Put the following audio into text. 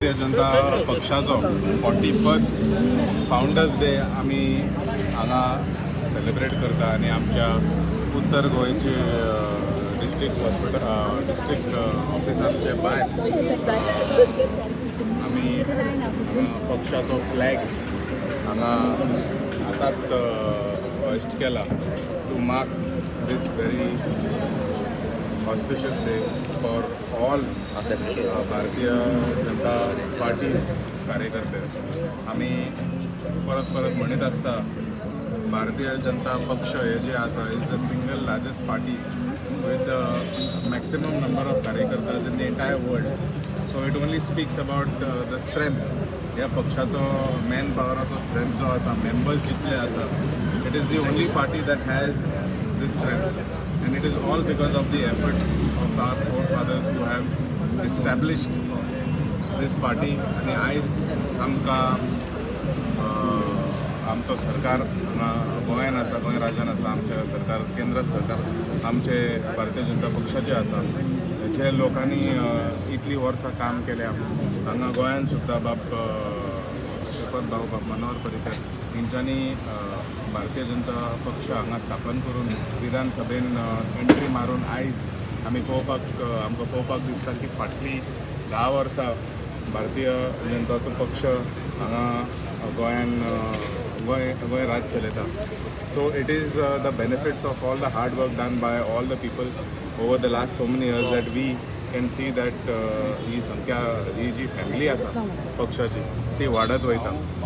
भारतीय जनता पक्षाचो 41st founders day आमी हांगा सेलिब्रेट करता आनी आमच्या उत्तर गोंयचे डिस्ट्रिक्ट हॉस्पिटल, डिस्ट्रिक्ट ऑफिसाचे भायर आमी हांगा पक्षाचो फ्लॅग हांगा आतांच होइस्ट केला to mark this very auspicious day for all Bharatiya Janata party कार्यकर्ते. आमी परत परत म्हणीत आसता, भारतीय जनता पक्ष हे जे आसा is the single largest party with the maximum number of कार्यकर्ता in the entire world. So it only speaks about the strength ह्या पक्षाचो, मॅन पावराचो स्ट्रेंथ जो आसा, मेंबर्स जितले आसा. It is the only party that has this strength and it is all because of the efforts of our forefathers who have established this party. आनी आयज आमकां आमचो सरकार हांगा गोंयान आसा, गोंय राज्यान आसा. आमचें सरकार, केंद्र सरकार आमचे भारतीय जनता पक्षाचें आसा. जे लोकांनी इतलीं वर्सां काम केल्या हांगा गोंयान सुद्दां, बाब श्रीपद भाऊ, बाब मनोहर पर्रीकर हेंच्यांनी भारतीय जनता पक्ष हांगा स्थापन करून विधानसभेन एंट्री मारून आयज आमी पळोवपाक आमकां पळोवपाक दिसता की फाटलीं 10 वर्सां भारतीय जनताचो पक्ष हांगा गोंयान गोंय गोंय राज चलयता. So it is the benefits of all the hard work done by all the people over the last so many years that we can see that ही संख्या, ही जी फॅमिली आसा पक्षाची, ती वाडत वयता.